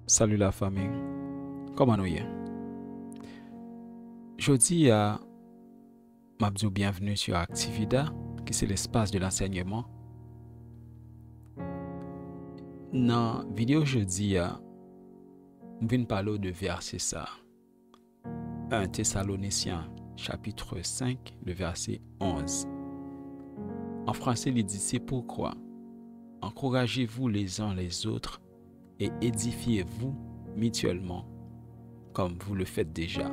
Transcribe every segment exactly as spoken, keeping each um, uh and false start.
Salut la famille. Kòman nou ye? Jodi a, m ap di w bienvenue sur Activida, ki se l'espace de l'enseignement. Nan videyo jodi a, m vin pale w de vèsè sa. un Thessaloniciens chapitre cinq, le verset onze. En français, li di, c'est pourquoi encouragez-vous les uns les autres et édifiez-vous mutuellement comme vous le faites déjà.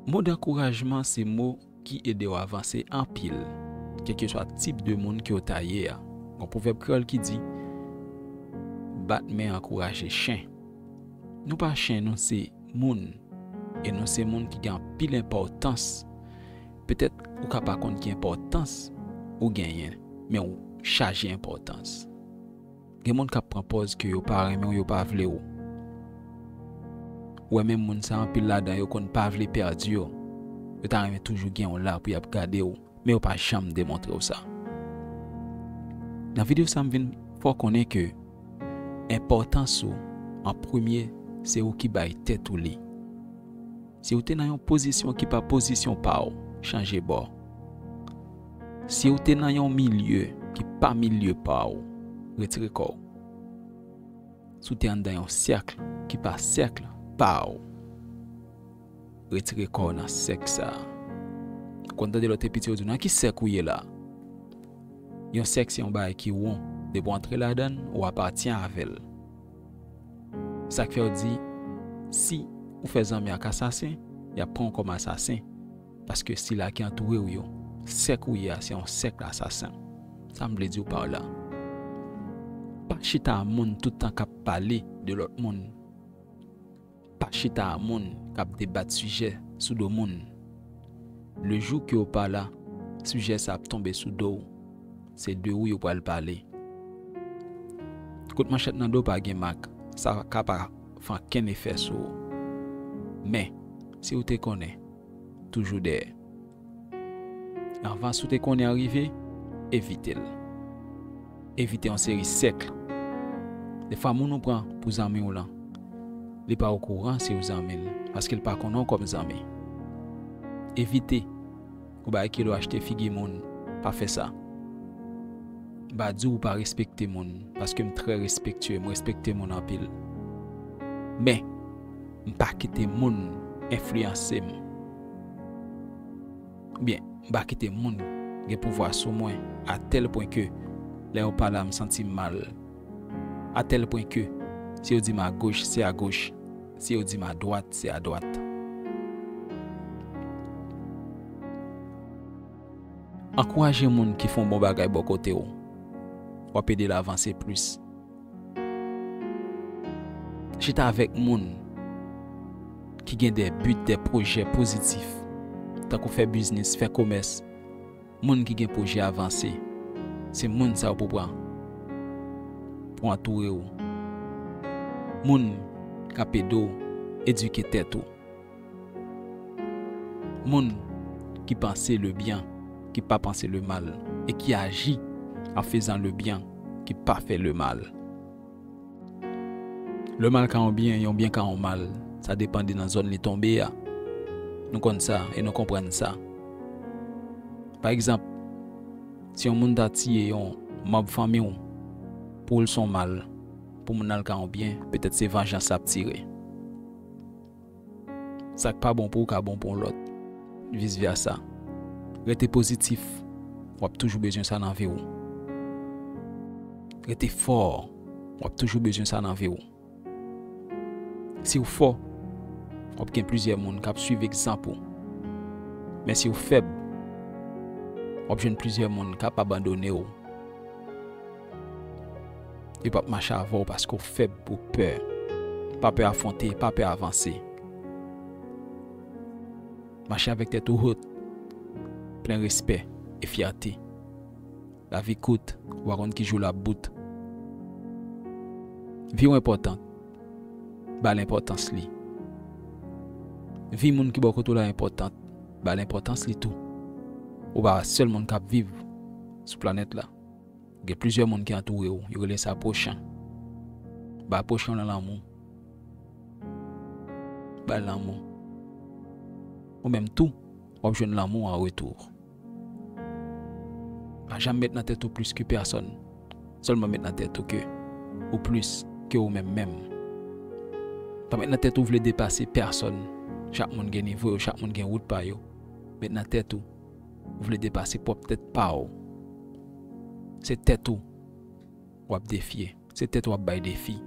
Mo dankourajman se mo ki ede w avanse anpil, kèlkeswa tip de moun ke w ta ye a. Gon pwovèb kreyòl ki di, bat men ankouraje chen. Nou pa chen, nou se moun. E nou se moun ki gen anpil enpòtans. Petèt ou ka pa konn ki enpòtans ou genyen, men ou chaje enpòtans. Gen moun k ap pran pòz ke yo pa renmen w, yo pa vle w. Ou wè menm moun sa, anpil ladan yo konn pa vle pèdi w. Yo ta renmen toujou gen w la pou y ap gade w, men yo pa janm demontre w sa. Nan videyo sa, m vin fè w konnen ke enpòtans ou an premye, se ou ki bay tèt ou li. Si w te nan yon pozisyon ki pa pozisyon pa w, chanje bò. Si w te nan yon milye ki pa milye pa w, retire kò w. Si w te anndan yon sèk ki pa sèk pa w, retire kò w nan sèk sa a. Ou konn tande lòt epit yo di w, nan ki sèk ou ye la? Yon sèk se yon bagay ki won. Depi w antre ladan l, ou apatyen avè l. Sa k fè yo di, si ou fè zanmi ak asasen, y ap pran w kòm asasen. Paske sila ki antoure w yo, sèk ou ye a, se yon sèk asasen. Sa m vle di w pa la? Pa chita a moun tout tan k ap pale de lòt moun. Pa chita a moun k ap debat sijè sou do moun. Le jou ke w pa la, sijè sa ap tonbe sou do w. Se de ou yo pral pale. Kout manchèt nan do pa gen mak, sa ka pa fè ankenn efè sou ou. Men, si w te konnen, toujou dèyè. Anvan si w te konnen an rive, evite l. Evite yon seri sèk. Defwa moun ou pran pou zanmi w lan, li pa okouran si w zanmi l, paske l pa konnen w kòm zanmi. Evite. Ou bay kilo achte figi moun, pa fè sa. M pa di w ou pa respekte moun, paske m trè respektye, m respekte moun anpil. Men, m pa kite moun enfliyanse m. Oubyen, m pa kite moun gen pouvwa sou mwen atèl pwen ke lè yo pale a m santi m mal. Atèl pwen ke si yo di m agoch, se agoch. Si yo di m adwat, se adwat. Ankouraje moun ki fè yon bon bagay bò kote w. W ap ede l avanse plis. Chita avèk moun ki gen de bi, de pwojè pozitif, tankou fè biznis, fè komès. Moun ki gen pwojè avanse, se moun sa yo pou pran pou antoure w. Moun k ap ede w edike tèt ou. Moun ki panse le byen, ki pa panse le mal, e ki aji an fezan le byen, ki pa fè le mal. Le mal ka yon byen, yon byen ka yon mal. Sa depann de nan zòn li tonbe a. Nou konn sa e nou konprann sa. Pa egzanp, si yon moun ta tiye yon manm fanmi w, pou w l se yon mal, pou moun nan l ka yon byen, petèt se vanjans l ap tire. Sa k pa bon pou w ka bon pou yon lòt, vis vèsa. Rete pozitif, w ap toujou bezwen sa nan vi w. Rete fò, w ap toujou bezwen sa nan vi w. Si w fò, w ap gen plizyè moun k ap swiv egzanp ou. Men si w fèb, w ap jwenn plizyè moun k ap abandone w. Yo p ap mache avè w paske w fèb, ou pè. Pa pè afwonte, pa pè avanse. Mache avèk tèt ou wot, plen respè e fyète. Lavi kout, ou pa konn ki jou l ap bout. Vi w enpòtan, ba l enpòtans li. Vi moun ki bò kote w la enpòtan, ba l enpòtans li tou. Ou pa sèl moun k ap viv sou planèt la. Gen plizyè moun ki antoure w, yo rele sa pwochen. Bay pwochen w nan lanmou. Ba l lanmou. Ou menm tou, w ap jwenn lanmou an retou. Pa janm met nan tèt ou plis ke pèsonn. Sèlman met nan tèt ou ke ou plis ke ou menm menm. Pa met nan tèt ou vle depase pèsonn. Chak moun gen nivo yo, chak moun gen wout pa yo. Met nan tèt ou, ou vle depase pwòp tèt pa w. Se tèt ou w ap defye. Se tèt ou w ap bay defi.